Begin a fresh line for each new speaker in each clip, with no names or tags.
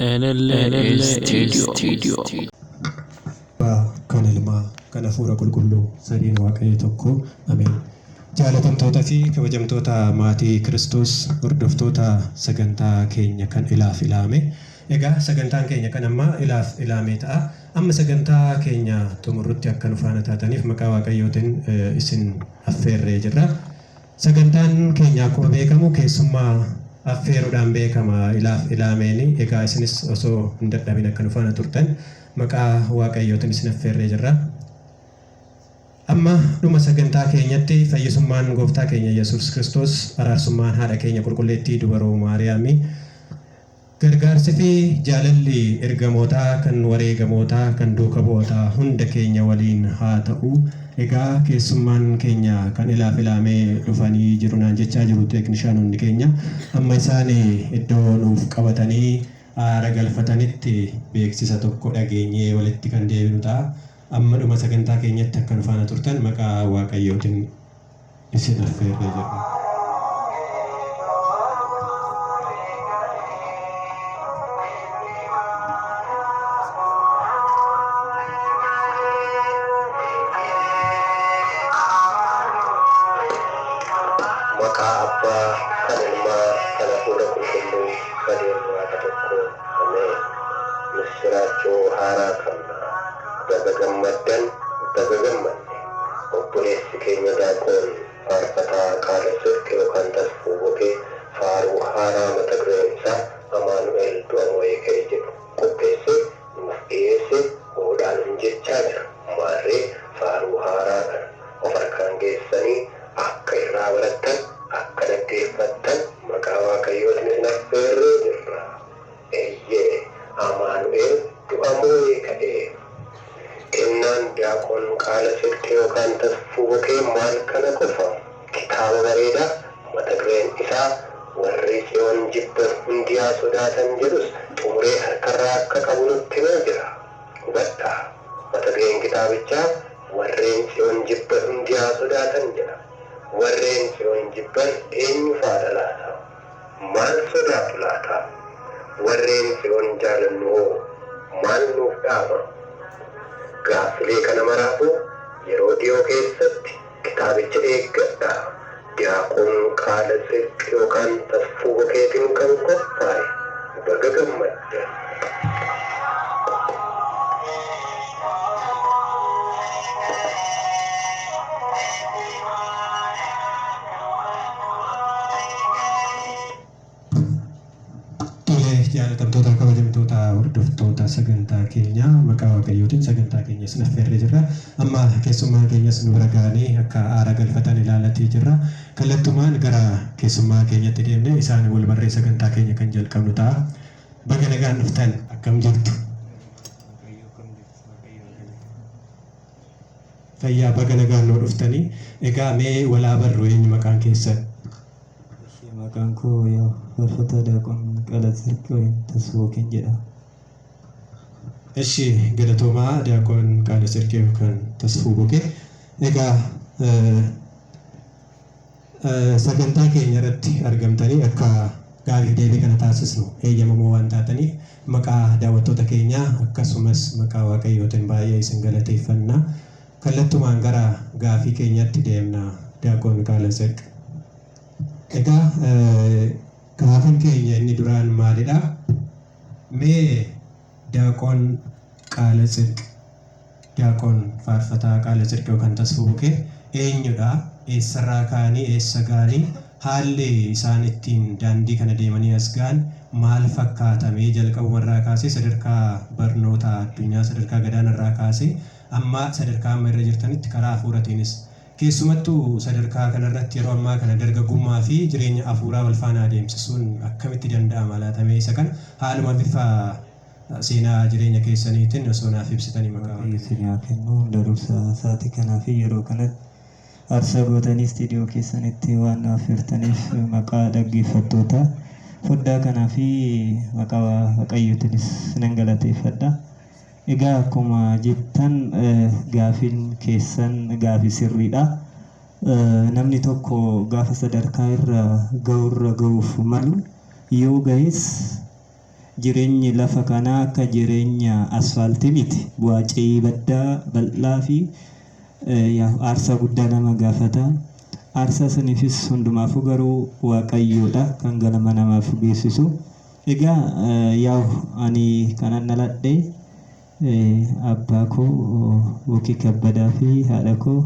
NLA Studio.
Abbaa, kan Ilmaa, kan Hafuura Qulqulluu, sadiin Waaqayyo tokko. Ameen. Jaalatamtoota fi kabajamtoota maatii Kiristoos, hordoftoota sagantaa keenya kan ilaaf ilaame. Egaa sagantaan keenya kan ammaa ilaaf ilaamee ta'a. Amma sagantaa keenya xumurrutti akka nu faana taataniif maqaa Waaqayyootiin isin affeerree jirra. Sagantaan keenya akkuma beekamu keessummaa affeeruudhaan beekama ilaaf ilaameeni. Egaa isinis osoo hin dadhabin akka nu faana turtan maqaa Waaqayyootiin isin affeerree jirra. Amma dhuma sagantaa keenyatti fayyisummaan Gooftaa keenya Yesuus Kiristoos, araarsummaan haadha keenya qulqulleettii dubaroo Maariyaamii, Gargaarsi fi jaalalli ergamootaa, kan wareegamootaa, kan duuka bu'ootaa hunda keenya waliin haa ta'u. Egaa keessummaan keenya kan ilaaf ilaamee dhufanii jiru naan jechaa jiru teeknishaanonni keenya. Amma isaan iddoo nuuf qabatanii aara galfatanitti beeksisa tokko dhageenyee walitti kan deebinu ta'a. Amma dhuma sagantaa keenyatti akka nu faana turtan maqaa Waaqayyootiin isin affeerree jirra.
Maqaa Abbaa, kan Ilmaa, kan Hafuura Qulqulluu, sadeen Waaqa tokko. Ameen. Missiraachoo haaraa qabna. Baga gammaddan, baga gammanne. Obboleessi keenya Daaqoon Faarfataa Qaala Tsirq yookaan Tasfuu Bokee faaruu haaraa mata dureen isaa Amaanu'el Du'a Moo'ee Ka'e jedhu qopheessee nuuf dhiyeesse hoodhaa nun jechaa jira. Maarree faaruu haaraa kana of harkaan geessanii akka irraa barattan, akka dhaggeeffattan maqaa Waaqayyootiin isin affeerree jirra. Eeyyee, Amaanu'el du'a moo'ee ka'e. Kennaan Diyaaqoon Qaala Tsirqi yookaan Tasfuu Bokee maal kana qofa? Kitaaba bareedaa mata dureen isaa Warri Tsiyoon jibban hundi haa sodaatan jedhus xumuree harkarraa akka qabu nutti himee jira. Hubadhaa, mata dureen kitaabichaa Warreen Tsiyoon jibban hundi haa sodaatan jedha. Warreen Tsiyoon jibban eenyufaadha laata? Maal sodaatu laata? Warreen Tsiyoon jaalannu hoo maal nuuf dhaama? Gaaffilee kana maraafuu yeroo dhiyoo keessatti kitaabicha eeggadhaa. Diyaaqoon Qaala Tsirq yookaan Tasfuu Bokeetiin kan qophaa'e. Baga gammaddan!
Tole jaalatamtoota kabajamtoota hordoftoota sagantaa keenyaa maqaa Waaqayyootiin sagantaa keenya isin affeerree jirra. Amma keessummaan keenyas nu bira ga'anii akka aara galfatan ilaalatee jirra. Kallattumaan gara keessummaa keenyatti deemnee isaan wal barree sagantaa keenya kan jalqabnu ta'a. Baga nagaan dhuftan akkam jirtu? Fayyaa baga nagaan nuu dhuftanii. Egaa mee wal haa barru eenyu maqaan keessan?
Eshi maqaan koo yaw Faarfataa Daaqon Qaalatsirqi wayim Tasfooken jedhama.
Eshi galatoomaa Diyaaqoon Qaalatsirqi yookaan Tasfuu Bokee. Egaa Sagantaa keenya irratti argamtanii akka gaafiif deebii kana taasisnu eeyyamamoo waan taataniif maqaa daawwattoota keenyaa akkasumas maqaa Waaqayyootiin baay'ee isin galateeffanna. Kallattumaan gara gaafii keenyaatti deemna Diyaaqoon Qaalatseq. Egaa gaafiin keenya inni duraan maalidha? Mee Diyaaqoon Qaalatseq Diyaaqoon Faarfataa Qaalatsidq yookaan Tasfuu Bukee eenyudha? Eessarraa ka'anii eessa ga'anii? Haalli isaan ittiin daandii kana deemanii as ga'an maal fakkaata? Mee jalqabumarraa kaasee sadarkaa barnoota addunyaa sadarkaa gadaanarraa kaasee amma sadarkaa amma irra jirtanitti karaa hafuuratiinis keessumattuu sadarkaa kanarratti yeroo ammaa kana dargaggummaa fi jireenya hafuuraa wal faana adeemsisuun akkamitti danda'ama laata? Mee isa kana haaluma bifa Seenaa jireenya keessaniitin osoo naaf ibsitanii maqaa
Waaqayyo
Waaqayyoon.
isin haa kennu hunda dursa sa'aatii kanaa fi yeroo kanatti aarsaa gootanii istiidiyoo keessanitti waan nu affeertaniif maqaa dhaggeeffattoota foddaa kanaa fi maqaa Waaqayyootiinis nan galateeffadha. Egaa akkuma jettan gaafiin keessan gaafii sirriidha. Namni tokko gaafa sadarkaa irra ga'urra ga'uuf malu yoo ga'es Jireenyi lafa kanaa akka jireenya asfaaltii miti. Bu'aa ce'ii baddaa bal'aa fi aarsaa guddaa nama gaafata. Aarsaa saniifis hundumaafuu garuu Waaqayyoodha kan galma namaaf geessisu. Egaa yaa'u ani kanan dhaladhe abbaa koo Bokii Kabbadaa fi haadha koo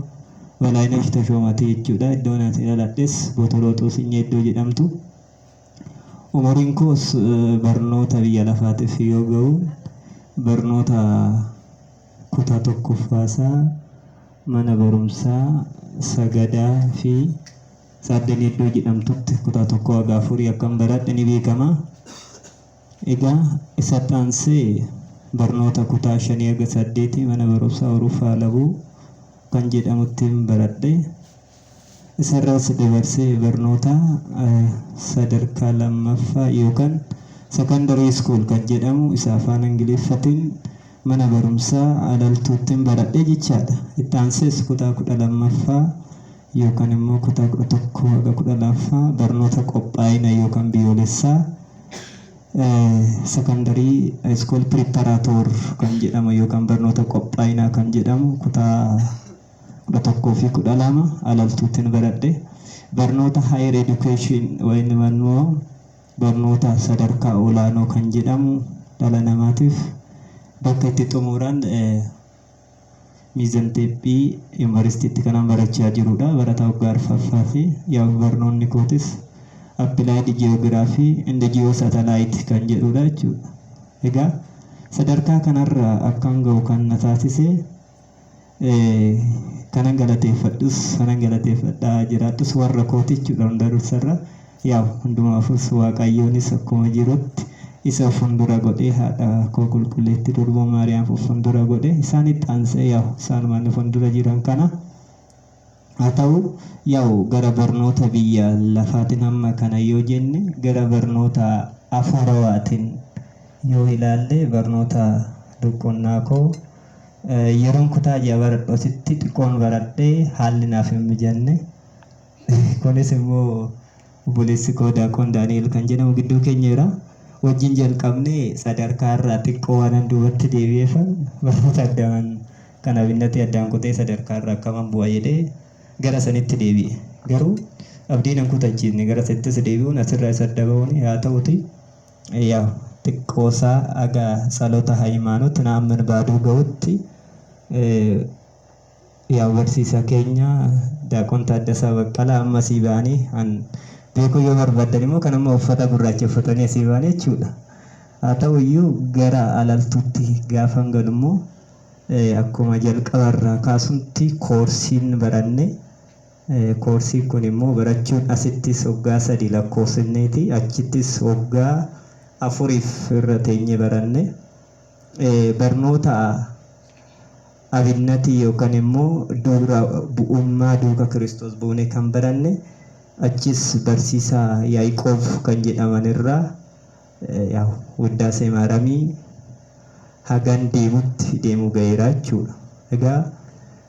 Balaayinash Tashoomatii jechuudha. Iddoon ani dhaladhes Botoroo Xoosinyee iddoo jedhamtu. Umuriin koos barnoota biyya lafaatiif yoo ga'u barnoota kutaa tokkoffaasaa mana barumsaa sagadaa fi Saaddanii iddoo jedhamtutti kutaa tokko haga afurii akkan baradhe ni beekama. Egaa isatti aansee barnoota kutaa shanii haga saddeetii mana barumsaa Orufaa Labuu kan jedhamutti baradhe. Isarraas dabarsee barnoota sadarkaa lammaffaa yookaan secondary school kan jedhamu isa afaan Ingiliffatiin mana barumsaa Alaltuuttiin baradhe jechaadha. Itti aansees kutaa 12ffaa yookaan immoo kutaa 11 haga 12ffaa barnoota qophaa'ina yookaan biyyoolessaa secondary school preparatory kan jedhamu yookaan barnoota qophaa'inaa kan jedhamu kutaa 11 fi 12 Alaltuuttiin baradhe. Barnoota higher education wayin immoo barnoota sadarkaa olaanoo kan jedhamu dhala namaatiif bakka itti xumuran Miizan Teephii Yuunivarsiitiitti kanan barachaa jirudha. Barataa waggaa arfaffaa fi yaa barnoonni kootis Applied Geography and Geo Satellite kan jedhudha jechuudha. Egaa sadarkaa kanarra akkan ga'u kan na taasise, kanan galateeffadhus, kanan galateeffadhaa jiraadhus warra kooti jechuudha hunda dursarra. Yaa hundumaafus Waaqayyoonis akkuma jirutti isa fuuldura godhee, haadha koo qulqulleetti Durboo Maariyaam fuuldura godhee, isaanitti aansee yaa isaanumaan fuuldura jiran kana haa ta'u. Yaa'u gara barnoota biyya lafaatiin hamma kana yoo jenne, gara barnoota afuurawaatiin yoo ilaalle, barnoota boqonnaa koo yeroon kutaa ja'a baradhu asitti xiqqoon baradhee haalli naaf hin mijanne. Kunis immoo obboleessi koo Daaqoon Daani'el kan jedhamu gidduu keenya jira. Wajjin jalqabnee sadarkaa irraa xiqqoo waan duubatti deebi'eefan barnoota addaan kan abinnatti addaan kutee sadarkaa irraa akkaman bu'a jedhee gara sanitti deebi'e. Garuu abdiin hin kutachiisne, gara sanittis deebi'uun asirraa isa adda ba'uun. Haa ta'uti, yaa xiqqoosaa aga tsalota hayimaanot naammin baaduu ga'utti yaa barsiisaa keenya Daaqon Taaddasaa Baqqalaa amma asii ba'anii an beekuu yoo barbaaddan immoo kan amma uffata gurraacha uffatanii asii ba'anii jechuudha. Haa ta'u iyyuu, gara Alaltuutti gaafan galu immoo akkuma jalqabarraa kaasumtti koorsiin baranne. Koorsiin kun immoo barachuun asittis waggaa 3 lakkoofsifneeti, achittis waggaa 4f irra teenye baranne. Barnoota abinnatii yookaan immoo dura bu'ummaa duuka Kiristoos buunee kan baranne achis barsiisaa Yaaqoob kan jedhaman irraa Wuddaasee Maaramii hagan deemutti deemuu ga'eera jechuudha. Egaa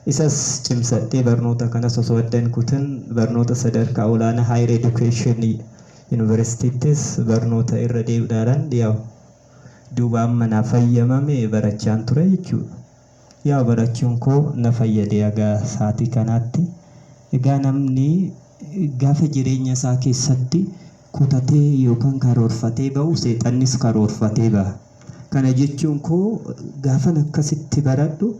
isas cimsadhee barnoota kanas osoo adda hin kutin barnoota sadarkaa olaanaa higher education yuunivarsiitiittis barnoota irra deebiidhaan yaa'u duuba amma naaf fayyamame barachaan ture jechuudha. Yaa barachuun koo na fayyade haga sa'aatii kanaatti. Egaa namni gaafa jireenya isaa keessatti kutatee yookaan karoorfatee ba'u, seexannis karoorfatee ba'a. Kana jechuun koo gaafan akkasitti baradhu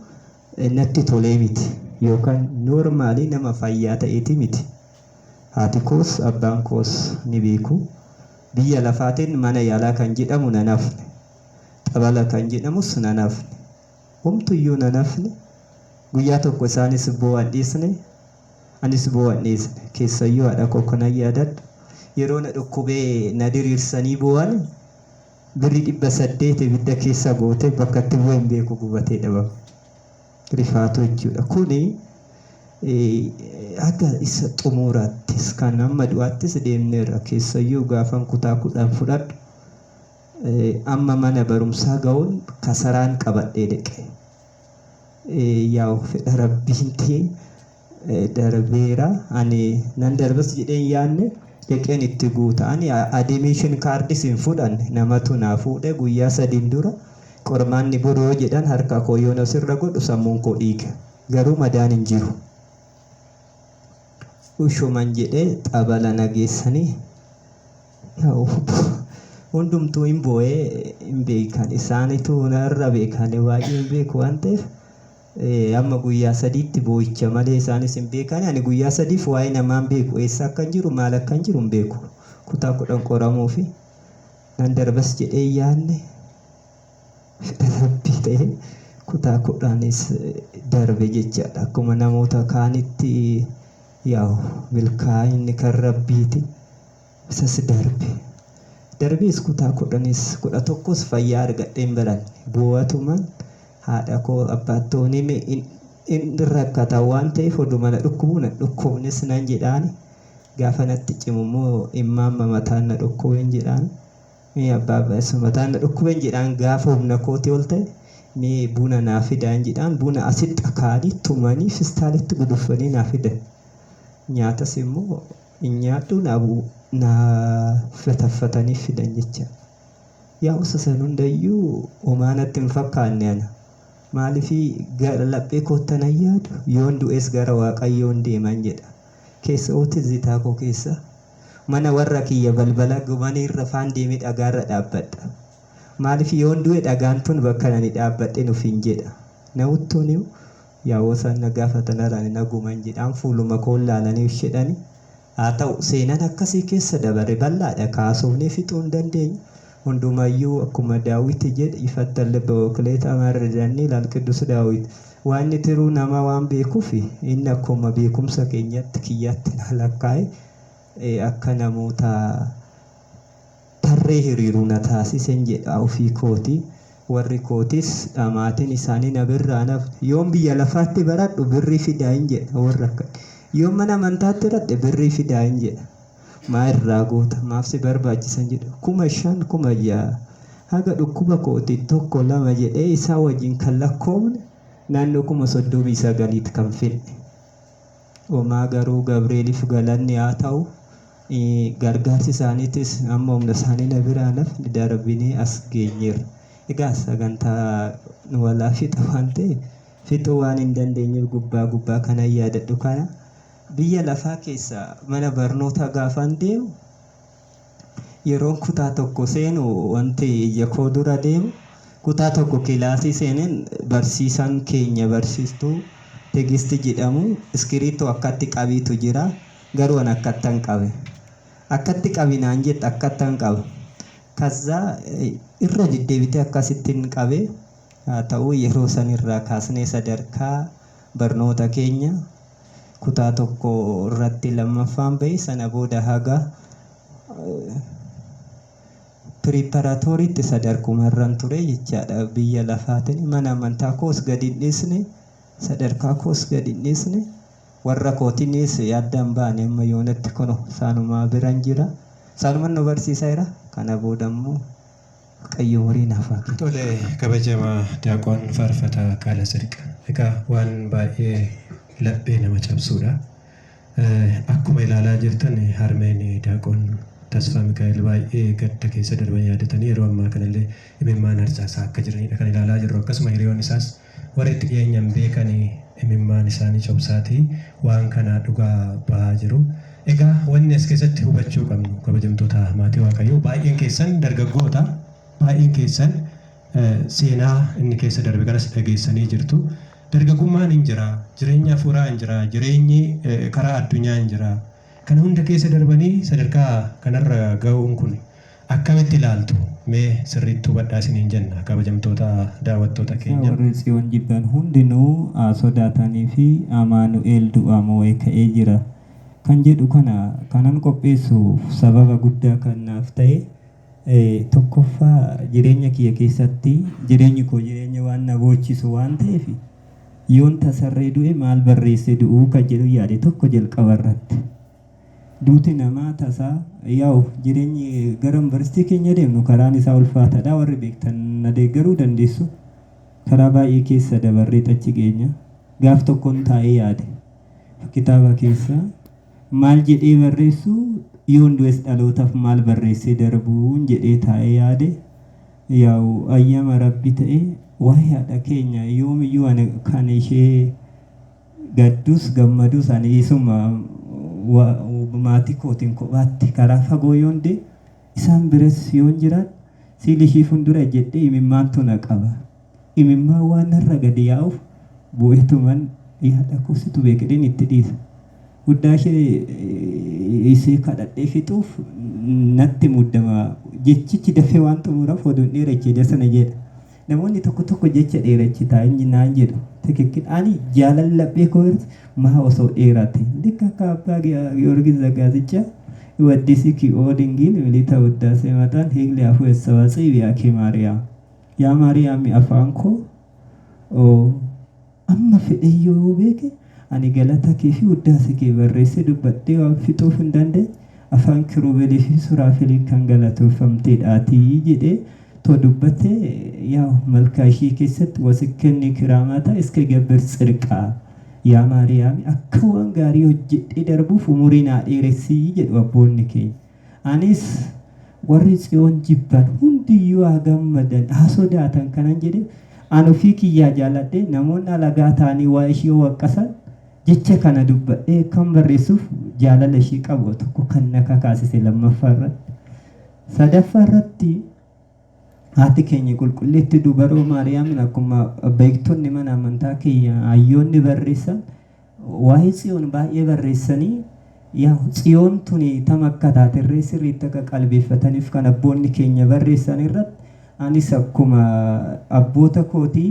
natti tolee miti yookaan normal nama fayyaa ta'eeti miti. Haati koos abbaan koos ni beeku. Biyya lafaatiin mana yaalaa kan jedhamu nan hafne. Xabala kan jedhamus nan hafne. Homtuyyuu nan hafne. Guyyaa tokko isaanis boo'an dhiisne. Anis boo'an dhiisne. Keessayyuu haadha koo kanan yaadadhu. Yeroo na dhukkubee na diriirsanii boo'an, birri 800 ibidda keessa gootee bakka itti bu'e hin beeku, gubatee dhabame. Rifaatu jechuudha. Kuni haga isa xumuraattis kan hamma du'aattis deemneerra. Keessayyuu gaafan kutaa 10 fudhadhu amma mana barumsaa ga'uun kasaraan qabadhee dhaqe. Yaa'u fedha Rabbiin ta'e. Darbeera. Ani nan darbas jedheen yaadne dhaqeen itti guuta. Ani admission kaardis hin fudhanne, namatu naa fuudhe. Guyyaa 3n dura qormaanni boroo jedhan harka koo yoon asirra godhu sammuun koo dhiiga. Garuu madaan hin jiru. Ushuman jedhee xabala na geessanii hundumtuu hin boo'ee hin beekan. Isaanitu narra beekan, baay'ee hin beeku waan ta'eef amma guyyaa 3tti boo'icha malee isaanis hin beekan. Ani guyyaa 3f waa'ee namaa hin beeku. Eessa akka hin jiru, maal akka hin jiru hin beeku. Kutaa 10 qoramuu fi nan darbas jedhee yaadne, fedha Rabbii ta'e kutaa 10s darbe jechaadha. Akkuma namoota kaanitti yaa'u milkaa'inni kan Rabbiiti. Isas darbe. Darbees kutaa 10s 11s fayyaa argadheen baranne. Boo'atumaan haadha koo abbaattoon hime, hin rakkatan waan ta'eef oduma na dhukkubuu na dhukkubnes nan jedhaani. Gaafa natti cimu immoo immaamma mataan na dhukkubeen jedhaan. Mee abbaa mataan na dhukkubeen jedhaan, gaafa humna kootii ol ta'e mee buna naa fidaan jedhaan, buna asitti akaanii tumanii fistaalitti guduffanii naa fidan. Nyaatas immoo hin nyaadhu, naa fataffatanii fidan jecha. Yaa usa san hundayyuu homaa natti hin fakkaanne ana. Maaliifii gara laphee koottan yaadu, yoon du'es gara Waaqayyoon deeman jedha. Keessa tizzitaa koo keessa mana warra kiyya balbala gumanii irra faan deemee dhagaarra dhaabbadha. Maaliif yoon du'e dhagaan tun bakka nani dhaabbadhe nuuf hin jedha. Nawuttuun yaa'oo isaan na gaafatan araan naguman jedhaan fuuluma koo laalanii jedhani. Haa ta'u, seenaan akkasii keessa dabare bal'aadha, kaasofnee fixuu hin dandeenyu. Hundumayyuu akkuma Daawit jedhe ifattan ልበ ወክሌት amarridanii ilaal Qiddus Daawit. Waan inni tiruu nama waan beekuuf inni akkuma beekumsa keenyatti kiyyaatti na lakkaa'e akka namoota tarree hiriiruu na taasisen jedha ofii kooti. Warri kootis dhamaatiin isaanii na birraa naf yoon biyya lafaatti baradhu birrii fidaa hin jedha warra akka. Yoon mana amantaatti baradhe birrii fidaa hin jedha. Maa irraa goota, maaf si barbaachisan jedhu, 5,000, 6,000 haga dhukkuba kootiin 1, 2 jedhee isaa wajjin kan lakkoofne naannoo 39,000tti kan finne. Homaa garuu Gabreeliif galanni haa ta'u, gargaarsi isaaniitis amma humna isaanii na biraa nafni darbinee as geenyeerra. Egaa sagantaa nu walaa fixa waan ta'eef fixuu waan hin dandeenyeef gubbaa gubbaa kanan yaadadhu kana. Biyya lafaa keessa mana barnootaa gaafan deemu, yeroon kutaa 1 seenu wanti ija koo dura deemu, kutaa 1 kilaasii seeneen barsiisaan keenya barsiistuu Tegisti jedhamu iskiriiptoo akkatti qabiitu jira, garuu an akkattan qabe. Akkatti qabi naan jette, akkattan qaba. Kazzaa irra deddeebitee akkasittiin qabe. Haa ta'u, yeroo sanirraa kaasnee sadarkaa barnoota keenya kutaa 1 irratti lammaffaan bahe, sana booda haga preparatorytti sadarkuma irran ture jechaadha. Biyya lafaatiin mana amantaa koos gadi hin dhiisne, sadarkaa koos gadi hin dhiisne, warra kootiinis yaaddaan baane. Amma yoonatti kuno isaanumaa biran jira. Isaanumaan nu barsiisaa jira. Kana booda immoo Waaqayyo horii naaf haa kennu.
Tole, kabajamaa Daaqoon Faarfataa Qaala Sirqa. Egaa waan baay'ee laphee nama cabsuudha. Akkuma ilaalaa jirtan harmeen Daaqoon Tasfaa Mikaa'el baay'ee gadda keessa darban yaadatanii yeroo ammaa kanallee imimmaan harcaasaa akka jiranidha kan ilaalaa jirru. Akkasuma hiriyoon isaas warri itti dhiyeenyaan beekan imimmaan isaanii cobsaatii waan kana dhugaa bahaa jiru. Egaa wanni as keessatti hubachuu qabnu, kabajamtoota maatii Waaqayyoo, baay'een keessan dargaggoota, baay'een keessan seenaa inni keessa darbe kanas dhageessanii jirtu. Dargaggummaan hin jira, jireenya hafuuraa hin jira, jireenyi karaa addunyaa hin jira. Kana hunda keessa darbanii sadarkaa kanarra ga'uun kun akkamitti ilaaltu? Mee sirriitti hubadhaa isiniin jenna, kabajamtoota daawwattoota keenya.
Warri Tsiyoon jibban hundinuu haa sodaatanii fi Amaanu'el du'aa moo'ee ka'ee jira. Kan jedhu kana kanan qopheessuuf sababa guddaa kan naaf ta'e, tokkoffaa jireenya kiyya keessatti jireenyi koo jireenya waan na boochisu waan ta'eef yoon tasarree du'e maal barreessee du'uu kan jedhu yaade tokko jalqaba irratti. Duuti namaa tasaa, yaa'u jireenyi gara yuunivarsiitii keenya deemnu karaan isaa ulfaataadha, warri beektan na deeggaruu dandeessu. Karaa baay'ee keessa dabarree achi geenya. Gaaf tokkoon taa'ee yaade. Kitaaba keessa maal jedhee barreessu yoon du'es dhalootaaf maal barreessee darbuun jedhee taa'ee yaade yaa'u ayyama rabbi ta'e waa'ee haadha keenya yoomiyyuu ani kan ishee gaddus gammadus ani isuma maatii kootiin kophaatti karaa fagoo yoon deemu isaan biras yoon jiraadhu siil ishii fuuldura jedhee imimmaantu na qaba. Imimmaan waan narra gadi yaa'uuf bu'eetuman yaada koo situ beekadheen itti dhiisa. Guddaa ishee isee kadhadhee fixuuf natti muddama. Jechichi dafee waan xumuraaf oduun dheerachee sana jedha. Namoonni tokko tokko jecha dheerachitaa inni naan jedhu. Tikikkin ani jaalala beekoo irratti maa osoo dheerate. Likka akka abbaa Giyoorgis Zaggaasichaa ወዲሲኪ ኦ ድንግል ምልዕተ ውዳሴ መጠን ሂግሊ አፉ የሰባጽ ቢያኪ ማርያም yaa Maariyaami afaan koo amma fedhe yoo beeke ani galata kee fi wuddaase kee barreessee dubbadhee waan fixuuf hin dandeenye afaan kiruubeelii fi suraafeliin kan galatoofamteedhaatii jedhee too dubbatee yaa malkaa ishii keessatti wasikkenni kiraamata iska gabbir tsirqaa yaa Maariyaami akka waan gaarii hojjedhee darbuuf umurii naa dheeressii jedhu abboonni keenya. Anis warri tsiyoon jibban hundiyyuu haa gammadan haa sodaatan kanan jedhe an ofii kiyyaa jaaladhe namoonni alagaa ta'anii waa ishee waqqasan jecha kana dubbadhee kan barreessuuf jaalala ishee qabu tokko kan na kakaasise lammaffaa irratti. Sadaffaa irratti haati keenya qulqulleetti dubaroo Maariyaamin akkuma beektonni mana amantaa keenya hayyoonni barreessan waa'ee tsiyoon baay'ee barreessanii yaa tsiyoon tuni tam akka taaterree sirriitti akka qalbeeffataniif kan abboonni keenya barreessan irratti anis akkuma abboota kootii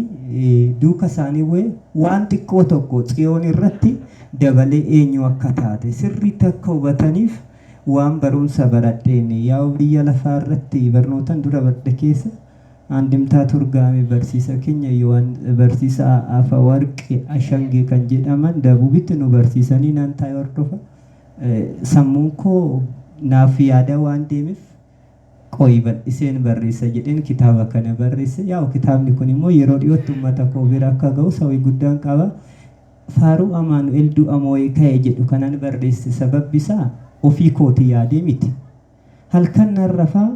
duuka isaanii bu'ee waan xiqqoo tokko tsiyoon irratti dabalee eenyu akka taate sirriitti akka hubataniif waan barumsa baradheen yaa biyya lafaa irratti barnootan dura baradhe keessa andimtaa turgaame barsiisa keenya yohan barsiisa Afawarqi Ashangee kan jedhaman dabuubitti nu barsiisanii nan taa'e hordofa. Sammuun koo naaf yaada waan deemeef qoyi bal'iseen barreessa jedheen kitaaba kana barreesse. Yaa'u kitaabni kun immoo yeroo dhiyootti uummata koo bira akka ga'u sawii guddaan qaba. Faaruu Amaanu'el du'a moo'ee ka'e jedhu kanan barreesse sababbi isaa ofii kooti yaadee miti. Halkan nan rafaa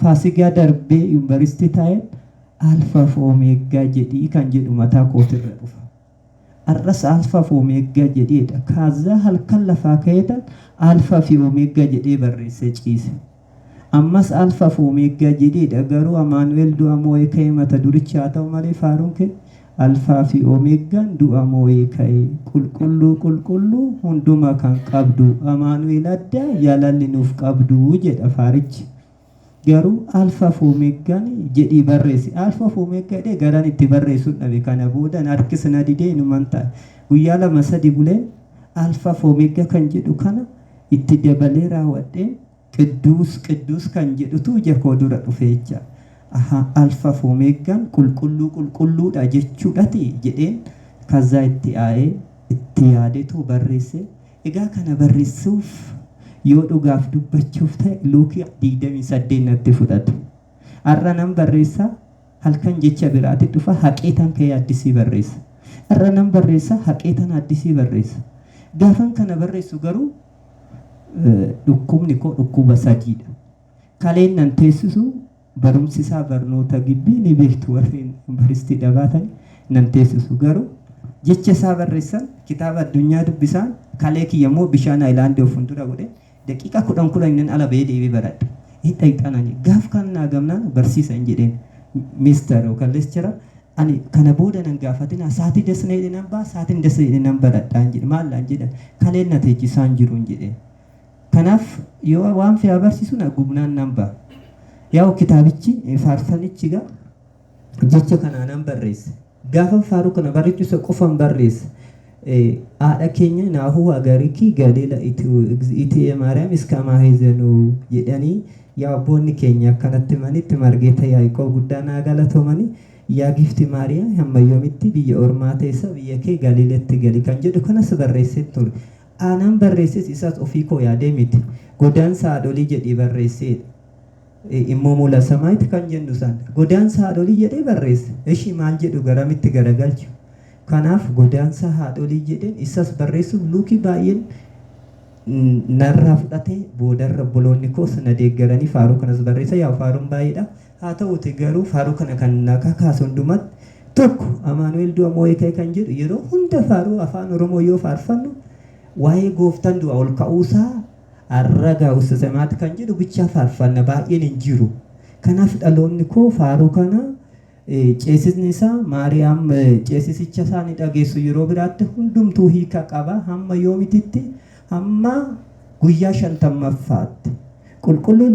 faasigaa darbee yuunivarsiitii taa'een alfaa fi omeeggaa jedhii kan jedhu mataa kootirra dhufa. Arras alfaa fi omeeggaa jedheedha. Kaazaa halkan lafaa ka'eetan alfaa fi omeeggaa jedhee barreessee ciise. Ammas alfaa fi omeeggaa jedheedha. Garuu Amaanu'el du'a moo'ee ka'e mata durichi haa ta'u malee faaruun kee alfaa fi omeeggaan du'a moo'ee ka'e qulqulluu qulqulluu hunduma kan qabdu Amaanu'el adda jaalalli nuuf qabdu jedha faarichi. Garuu alfaa fi omeeggaan jedhii barreessi. Alfaa fi omeeggaa jedhee garaan itti barreessuun dhabe kana booda harkis na didee inuman ta'a. Guyyaa lama sadi buleen alfaa fi omeeggaa kan jedhu kana itti dabalee raawwadhee qidduus qidduus kan jedhutu ija koo dura dhufe jecha. Aha alfaa fi omeeggaan qulqulluu qulqulluudha jechuudhati jedheen kazaa itti aa'ee itti yaadetu barreesse. Egaa kana barreessuuf yoo dhugaaf dubbachuuf ta'e luukii 28 natti fudhate. Har'a nan barreessa halkan jecha biraatti dhufa haqeetan ka'ee addisii barreessa. Har'a nan barreessa haqeetan addisii barreessa. Gaafan kana barreessu garuu dhukkubni koo dhukkuba sadiidha. Kaleen nan teessisu barumsi isaa barnoota gibbii ni beektu warri yuunivarsiitii dhabaatan nan teessisu garuu jecha isaa barreessan kitaaba addunyaa dubbisaan kalee kiyya immoo bishaan aayilaandii of fuuldura godhe daqiiqaa 10 10 nan ala ba'ee deebi'ee baradha. Hidha ixaanaan gaaf kan naa gamnaan barsiisa hin jedheen mister yookaan leschara ani kana booda nan gaafatina sa'aatii dasna jedhee nan ba'a sa'aatiin dasna jedhee nan baradhaan jedhe maallaan jedhan kaleen na teechisaan jiru hin jedheen. Kanaaf yoo waan fe'aa barsiisu na gubnaan nan ba'a. Yaa'u kitaabichi faarfanichi gaa jecha kanaa nan barreesse. Gaafa faaruu kana barreessu isa qofan barreesse. Haadha keenya naahuu agarikii galiila itee maariyaam iska maahizenuu jedhanii yaa abboonni keenya akkanatti manitti margeeta Yaaqoob guddaa naa galatoomanii yaa gifti maariyaam hamma yoomitti biyya ormaa teessa biyya kee galiilatti gali kan jedhu kanas barreessee ture. Aanaan barreesses isaas ofii koo yaadee miti. Godaansa haadholii jedhii barreesseedha. Immoo mula samaayiti kan jennu san godaansa haadholii jedhee barreesse. Ishi maal jedhu garamitti garagalchu. Kanaaf godaansa haadholii jedheen isas barreessuuf luukii baay'een narraa fudhate boodarra obboloonni koos na deeggaranii faaruu kanas barreessa. Yaa faaruun baay'eedha. Haa ta'uti garuu faaruu kana kan na kakaasu hundumatti tokko Amaanu'el du'a moo'ee ka'e kan jedhu yeroo hunda faaruu afaan Oromoo yoo faarfannu waa'ee gooftaan du'a ol ka'uusaa arragaa ussasamaatti kan jedhu bichaa faarfanna baay'een hin jiru. Kanaaf dhaloonni koo faaruu kana ceesisni isaa Maariyaam ceesisicha isaa ni dhageessu yeroo biraatti hundumtuu hiika qaba hamma yoomititti hamma guyyaa 50ffaatti. Qulqulluu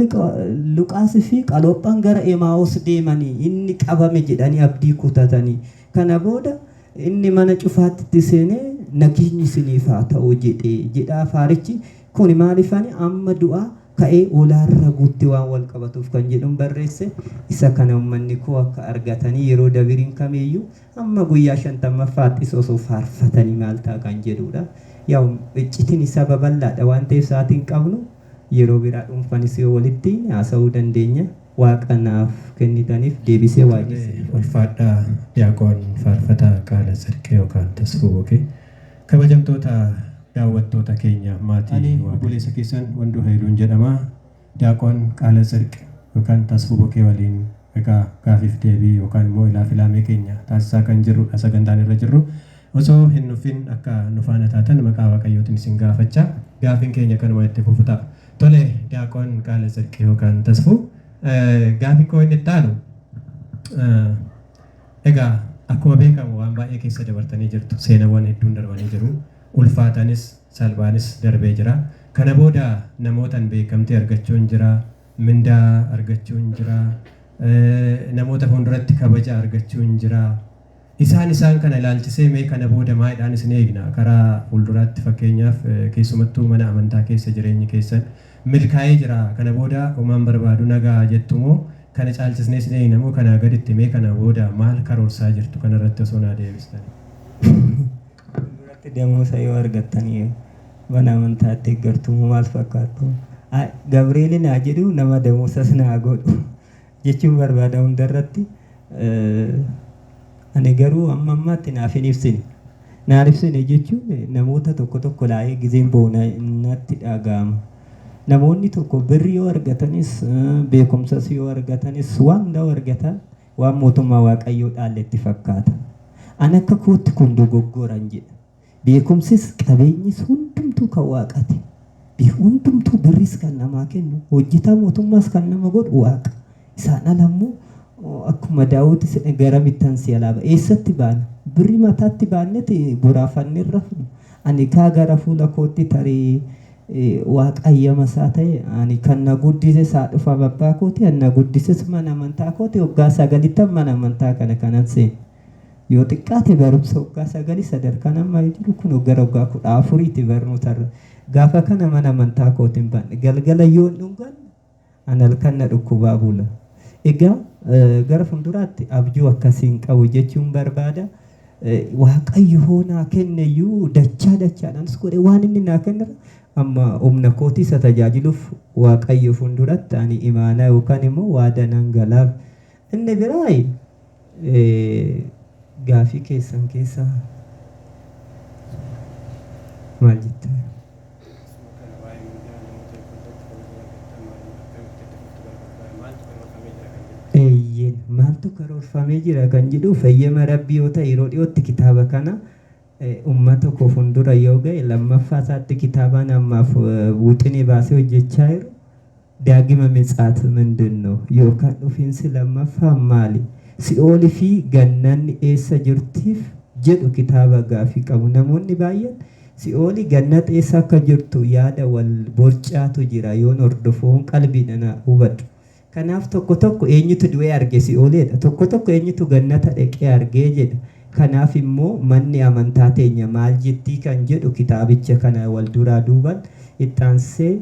Luqaasii fi Qaloophaan gara Emaa'os deemanii inni qabame jedhanii abdii kutatanii kana booda inni mana cufaatti seenee nageenyi isiniif haa ta'u jedhee jedhaa faarichi kun maaliifani amma du'aa ka'ee olaarra guutti waan wal qabatuuf kan jedhuun barreesse isa kana uummanni koo akka argatanii yeroo dabiriin kamiyyuu amma guyyaa 50ffaatti osoo faarfatanii maal ta'a kan jedhudha. Yaa iccitiin isaa babal'aadha waan ta'eef sa'aatiin qabnu yeroo biraa dhuunfanis yoo walitti haasa'uu dandeenya. Waaqa naaf kennitaniif deebisee waaqessa.
Ulfaadhaa Diyaaqoon Faarfataa Qaala Tsirqee yookaan Tasfuu Bokee. Kabajamtoota daawwattoota keenya maatii obboleessa keessan Wandoo Hayiluun jedhama. Diyaaqoon Qaala Tsirqee yookaan Tasfuu Bokee waliin egaa gaafiif deebii yookaan immoo ilaaf ilaamee keenya taasisaa kan jirrudha sagantaan irra jirru. Osoo hin nuffin akka nu faana taatan maqaa Waaqayyootiin isin gaafachaa gaafiin keenya kanuma itti fufu ta'a. Tole Diyaaqoon Qaala Tsirqee yookaan Tasfuu gaafii koo inni itti aanu egaa akkuma beekamu waan baay'ee keessa dabartanii jirtu seenawwan hedduun darbanii jiru ulfaatanis salphaanis darbee jira. Kana booda namootaan beekamtii argachuun jira, mindaa argachuun jira, namoota fuulduratti kabaja argachuun jira. Isaan kana ilaalchisee mee kana booda maayidhaan isin eegna karaa fuulduraatti fakkeenyaaf keessumattuu mana amantaa keessa jireenyi keessan milkaa'ee jira. Kana booda homaan barbaadu nagaa jettu moo kana caalchisnee isin eegna moo kanaa gaditti mee kana booda maal karoorsaa jirtu kanarratti osoo naa deebistan.
Fuulduratti damoosa yoo argattanii mana amantaatti eeggartu moo maal fakkaattu? Gabri'eelin haa jedhu nama damoosas naa godhu jechuun barbaada hundarratti. Ani garuu amma ammaatti naaf hin ibsine. Naaf ibsine jechuun namoota tokko tokko laayee gizeen boona natti dhaga'ama. Namoonni tokko birri yoo argatanis beekumsas yoo argatanis waan hundaa argatan waan mootummaa Waaqayyoo dhaalletti fakkaata. Ani akka kootti kun dogoggoran jedha. Beekumsis qabeenyis hundumtuu kan Waaqaati. Hundumtuu birris kan namaa kennu hojjetaa mootummaas kan nama godhu Waaqa. Isaan ala immoo akkuma Daawit garamittan si alaaba eessatti baana birri mataatti baannetti boraafanneerra ani kaa gara fuula kootti tarii Waaqa ayyama isaa ta'e ani kan na guddise isaa dhufa abbaa kooti kan na guddises mana amantaa kooti waggaa 9 mana amantaa kana kanan seene. Yoo xiqqaate barumsa waggaa 9 sadarkaan amma jiru kun gara waggaa 14 barnootarra. Gaafa kana mana amantaa kootiin baanne galgala yoo dhugan an halkan na dhukkubaa bula. Egaa gara fuulduraatti abjuu akkasiin qabu jechuun barbaada. Waaqayyo hoo naa kenneyyuu dachaa dachaadhaanis godhe waan inni naa kennera amma humna kootii isa tajaajiluuf Waaqayyo fuulduratti ani imaanaa yookaan immoo waada nan galaaf. Inni biraa gaafii keessan keessa maal jetta? Eeyyeen maaltu karoorfamee jira kan jedhu fayyama Rabbii yoo ta'e yeroo dhiyootti kitaaba kana uummata koo fuuldura yoo ga'e lammaffaa isaatti kitaabaan ammaaf wuxinee baasee hojjechaa jiru daagima mitsaat ምንድን ነው yookaan dhufiinsi lammaffaa maali? Si'oolii fi gannanni eessa jirtiif jedhu kitaaba gaafii qabu. Namoonni baay'een si'oolii gannat eessa akka jirtu yaada wal borcaatu jira yoon hordofuun qalbiidhaan hubadhu. Kanaaf tokko tokko eenyutu du'ee arge si'ooleedha. Tokko tokko eenyutu gannata dhaqee argee jedha. Kanaaf immoo manni amantaa teenya maal jettii kan jedhu kitaabicha kana wal duraa duuban ittaansee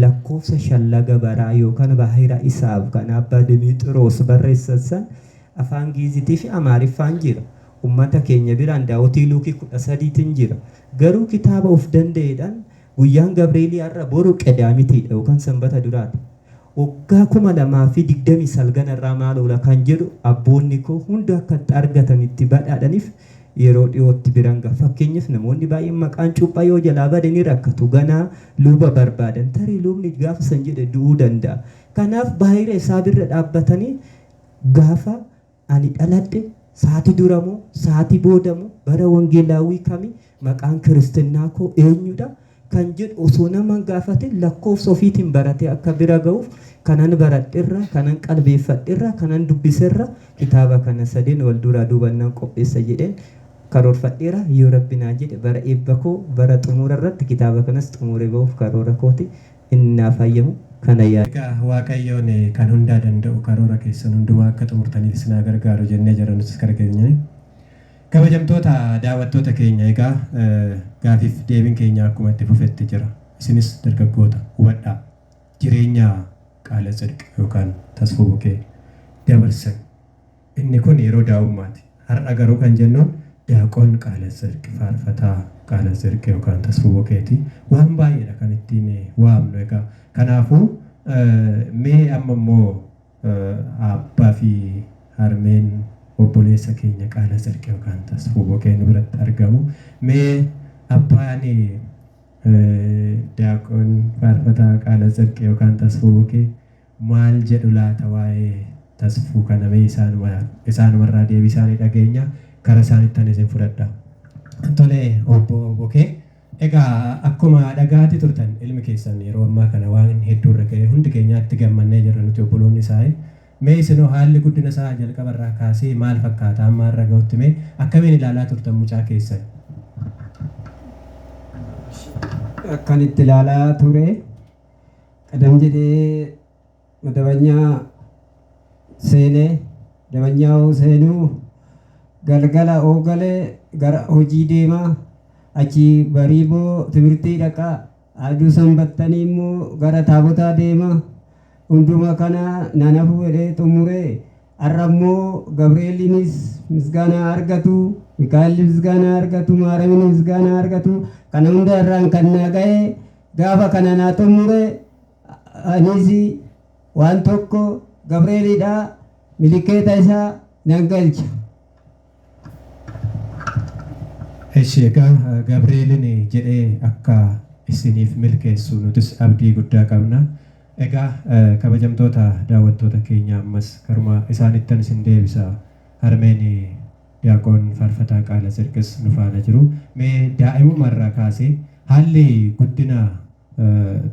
lakkoofsa shallaga baraa yookaan baahira isaaf kan abbaa Dimixiroos barreessan san afaan Giizitii fi Amaariffaan jira. Uummata keenya biraan daawwatii Luukii 13tiin jira. Garuu kitaaba of danda'eedhaan guyyaan Gabreelii har'a boru qedaamitiidha yookaan sanbata duraati. Waggaa 2029 irraa maal oola kan jedhu abboonni koo hunda akka itti argatanitti badhaadhaniif yeroo dhiyootti biraan gaha. Fakkeenyaaf namoonni baay'een maqaan cuuphaa yoo jalaa bade ni rakkatu. Ganaa luba barbaadan. Tarii lubni gaafa san jedhe du'uu danda'a. Kanaaf baay'ee isaa bira dhaabbatanii gaafa ani dhaladhe sa'aatii duramoo sa'aatii boodamoo bara wangeelaawwii kamii maqaan kiristinnaa koo eenyudha kan jedhu osoo nama gaafate lakkoofsa ofiitiin baratee akka bira ga'uuf kanan baradherra, kanan qalbeeffadherra, kanan dubbiserra kitaaba kana sadeen wal duraa duubannaan qopheessa jedheen karoorfadheera. Yoo Rabbi naa jedhe bara eebba koo bara xumura irratti kitaaba kanas xumuree ba'uuf karoora kooti. Inni naaf hayyamu kana yaada.
Egaa Waaqayyoon kan hundaa danda'u karoora keessan hundumaa akka xumurtaniif isin haa gargaaru jennee jira nutis gara keenyani. Kabajamtoota daawwattoota keenya, egaa gaafiif deebiin keenya akkuma itti fufetti jira. Isinis dargaggoota hubadhaa. Jireenya Qaala Tsidq yookaan Tasfuu Bukee dabarsan. Inni kun yeroo daa'ummaati. Har'a garuu kan jennuun Daaqon Qaala Tsidq, faarfataa Qaala Tsidq yookaan Tasfuu Bukeeti. Waan baay'eedha kan ittiin waamnu egaa. Kanaafuu mee amma immoo abbaa fi harmeen obboleessa keenya Qaala Tsidq yookaan Tasfuu Bukee nu biratti argamu. Mee abbaan Daaqon faarfataa Qaala Tsidq yookaan Tasfuu Bukee maal jedhu laata waa'ee Tasfuu kana? Mee isaanumarraa deebii isaanii dhageenya. Kara isaanitti ani isin fudhadha. Tole obbo Bukee, egaa akkuma dhagaatti turtan ilmi keessan yeroo ammaa kana waan hedduu irra ga'e, hundi keenyaatti gammannee jirra nuti obboloonni isaa. Mee isinoo haalli guddina isaa jalqabarraa kaasee maal fakkaata amma irra ga'utti, mee akkamiin ilaalaa turtan mucaa keessan?
Akkan itti ilaalaa ture, qadam jedhee madabanyaa seenee, madabanyaa seenuu galgala oogalee gara hojii deemaa, achi barii immoo timirtii dhaqaa, aduu sanbattanii immoo gara taabotaa deemaa, hunduma kana nan hafu jedhee xumuree, har'a immoo Gabreeliinis misgaanaa argatu, Mikaa'elli misgaanaa argatu, Maaramiin misgaanaa argatu. Kana hunda irraan kan naa ga'e, gaafa kana naa xumure, anis waan tokko Gabreelidha milikeeta isaa nan galcha.
Eshi, egaa Gabreelin jedhee akka isiniif milkeessu nutis abdii guddaa qabna. Egaa kabajamtoota daawwattoota keenya, ammas karuma isaanittan isin deebisa. Harmeen Diyaaqoon faarfataa Qaala Tsirqis nu faana jiru. Mee daa'imumarraa kaasee haalli guddina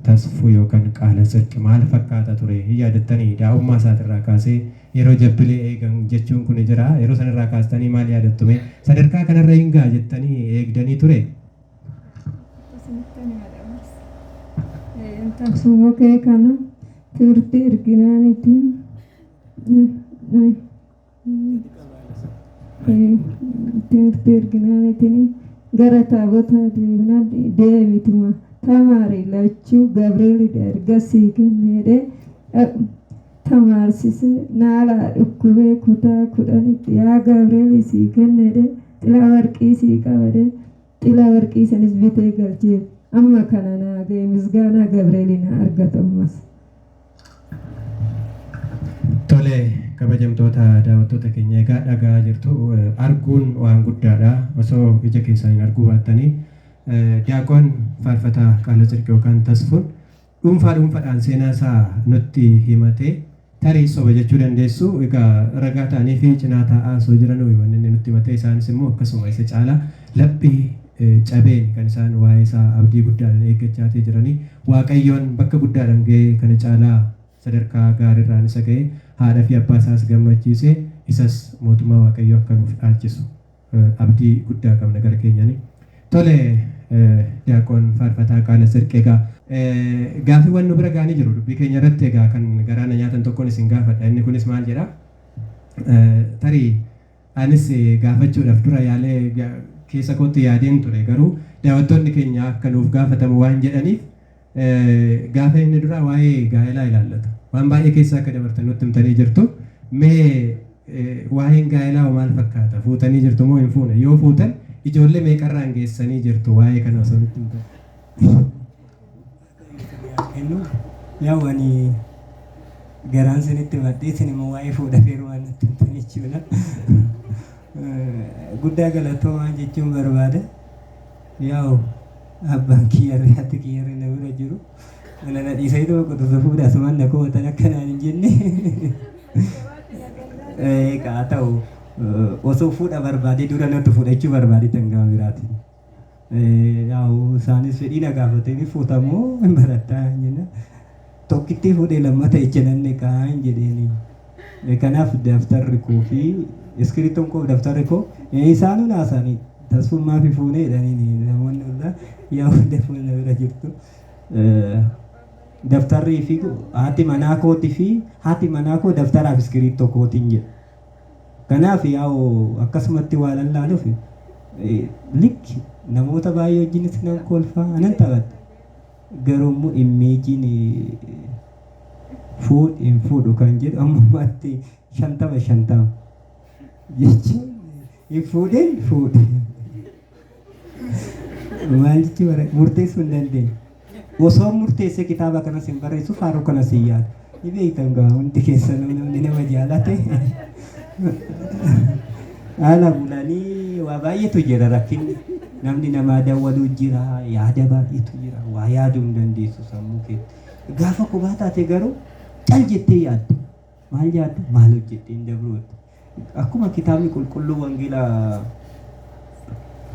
Tasfuu yookaan Qaala Tsirqi maal fakkaata ture? Hin yaadattanii daa'ummaa isaatirraa kaasee yeroo jabbilee eegan jechuun kun jira. Yeroo sanarraa kaastanii maal yaadattu mee? Sadarkaa kanarra hin ga'a jettanii eegdanii ture?
Tasfuu Bukee kana timirtii erginaanitiin timirtii erginaanitiin gara taabotaa deemnaan deemituma tamaari lachuu Gabreelidha ergasii kenneedhe tamaarsise. Naalaa dhukkubee kutaa 10tti yaa Gabreelii sii kenneedhe, xilaa warqii sii qabade, xilaa warqii sanis bitee galchee amma kana naa ga'e. Misgaanaa Gabreelii na argatu ammas.
Tole, kabajamtoota daawwattoota keenya, egaa dhagaa jirtu, arguun waan guddaadha. Osoo ija keessaniin arguu baattanii Diyaaqoon faarfataa Qaala Tsirqi yookaan Tasfuun dhuunfaa dhuunfaadhaan seenaa isaa nutti himatee, tarii soba jechuu dandeessu. Egaa ragaa ta'anii fi cinaa taa'aa osoo jiranuu wanni inni nutti himatee, isaanis immoo akkasuma isa caalaa laphii cabeen kan isaan waa'ee isaa abdii guddaadhaan eeggachaatii jiranii. Waaqayyoon bakka guddaadhaan ga'ee kana caalaa sadarkaa gaariirraan isa ga'ee haadha fi abbaa isaas gammachiisee isas mootummaa Waaqayyoo akka nuuf dhaalchisu abdii guddaa qabna gara keenyani. Tole, Diyaaqoon faarfataa Qaala Tsirqi, egaa gaaffiiwwan nu bira ga'anii jiru dubbii keenya irratti. Egaa kan garaa na nyaatan tokkoon isin gaafadha. Inni kunis maal jedha? Tarii anis gaafachuudhaaf dura yaalee keessa kootti yaadeen ture, garuu daawwattoonni keenya akka nuuf gaafatamu waan jedhaniif gaafa inni dura waa'ee gaa'elaa ilaallata. Waan baay'ee keessa akka dabartan nutti himtanii jirtu. Mee waa'een gaa'elaa hoo maal fakkaata? Fuutanii jirtu moo hin fuune? Yoo fuutan ijoollee meeqarraan geessanii jirtu? Waa'ee kana osoo nutti himtan.
Kennu yaa ani garaan sinitti madhee, isin immoo waa'ee fuudha feeruu waan natti himtan jechuudha. Guddaa galatoomaa jechuun barbaada. Yaa'u abbaan kiyyarri haati kiyyarri na bira jiru. Mana na dhiisanii tokko fuudha asumaan na komatan akkanaan hin jenne. Haa ta'u osoo fuudha barbaadee dura natti fudhachuu barbaade tan gama biraatiin. Yaa'u isaanis fedhii na gaafatanii fuutamoo hin barattaa jenna. Tokkittii fuudhee lammata jecha nanne kaan jedheeni. Kanaaf daftarri koo fi iskiriiptoon koo daftarri koo isaanuu naasanii tasfummaa fi fuunee jedhanii namoonni irraa yaa'u dafuun na bira jirtu. Daftarrii fi haati manaa kootii fi haati manaa koo daftaraaf iskiriiptoo kootiin jedha. Kanaaf yaa'u akkasumatti waa lallaaluuf likki namoota baay'ee wajjinis nan kolfaa nan taphadha. Garuu immoo imageiin fuudh hin fuudhu kan jedhu amma ammaatti 50-50 jechuun hin fuudhin fuudhe. Maal jechuun murteessuu hin dandeenye. Osoo murteessee kitaaba kanas hin barreessu, faaruu kanas hin yaadu. Ni beektan gaa hundi keessanuu namni nama jaalate. Haala bulanii waa baay'eetu jira rakkinni. Namni namaa dawwaluu jira, yaada baay'eetu jira, waa yaaduu hin dandeessu sammuu keetti. Gaafa kophaa taate garuu cal jettee yaadda. Maal yaadda? Maal hojjettee hin dabruutti. Akkuma kitaabni qulqulluu wangeela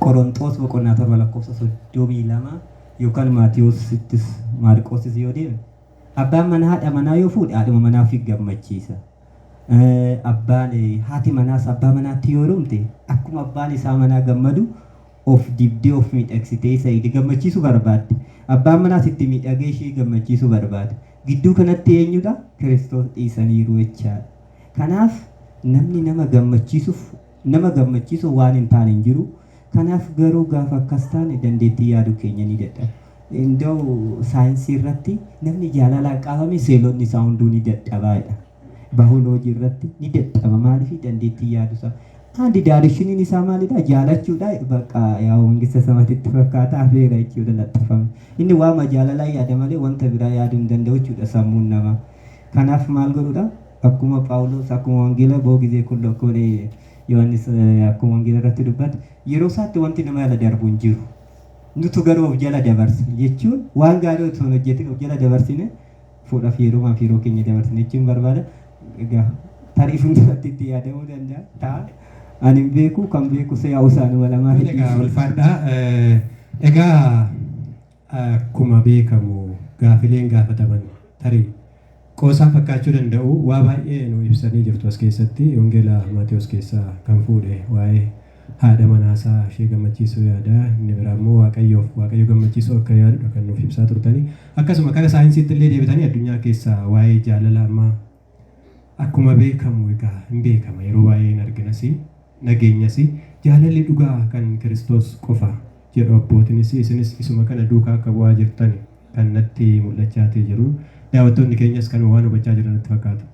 Qoronxoos boqonnaa 7 lakkoofsa 32 yookaan Maatiyoosittis Maarqoosis yoo deeme, abbaan manaa haadha manaa yoo fuudhe haadhuma manaa ofii gammachiisa. Abbaan haati manaas abbaa manaatti yoo heerumte akkuma abbaan isaa manaa gammadu of dibdee of miidhagsitee isa gammachiisuu barbaadde. Abbaan manaas itti miidhagee ishee gammachiisuu barbaada. Gidduu kanatti eenyudha? Kiristoos dhiisaniiru jechaadha. Kanaaf namni nama gammachiisuuf nama gammachiisu waan hin taane hin jiru. Kanaaf garuu gaafa akkas taane dandeettii yaaduu keenya ni dadhaba. Indoo saayinsii irratti namni jaalalaan qabame seelonni isaa hunduu ni dadhabaadha. Baayoloojii irratti ni dadhaba, maaliif dandeettii yaaduu isaa. Andi directioniin isaa maalidha? Jaalachuudha. Bakka yaa mangista samaatitti fakkaata afeera jechuudha laxxafame. Inni waama jaalalaa yaada malee wanta biraa yaaduu hin danda'u jechuudha sammuun namaa. Kanaaf maal godhuudha? Akkuma Phaawulos akkuma wangeela boogizee kun lokkolee Yohaannis akkuma wangeela irratti dubbate yeroo isaatti wanti nama jala darbu hin jiru. Nutu garuu of jala dabarsa jechuun waan gaarii otoo hin hojjetin of jala dabarsine fuudhaaf yeroo fi yeroo keenya dabarsine jechuun barbaada. Egaa tarii fuulduratti itti yaadamuu danda'a. Ta'a. Ani hin beeku, kan beeku yaa'u isaanuma lamaan.
Egaa ulfaadhaa. Egaa akkuma beekamu gaafileen gaafataman tarii qoosaa fakkaachuu danda'u, waa baay'ee nu ibsanii jirtu as keessatti. Wangeela Maatewos keessaa kan fuudhe waa'ee haadha manaasaa ishee gammachiisuu yaada, inni biraa immoo Waaqayyoof Waaqayyo gammachiisuu akka yaadudha kan nuuf ibsaa turtanii. Akkasuma kara saayinsiitti illee deebitanii addunyaa keessaa waa'ee jaalala ammaa akkuma beekamu egaa hin beekama, yeroo baay'ee hin arginas nageenyas, jaalalli dhugaa kan Kiristoos qofa jedhu abbootinis, isinis isuma kana duukaa akka bu'aa jirtan kan natti mul'achaatii jiru. Daawwattoonni keenyas kan waan hubachaa jiran natti fakkaata.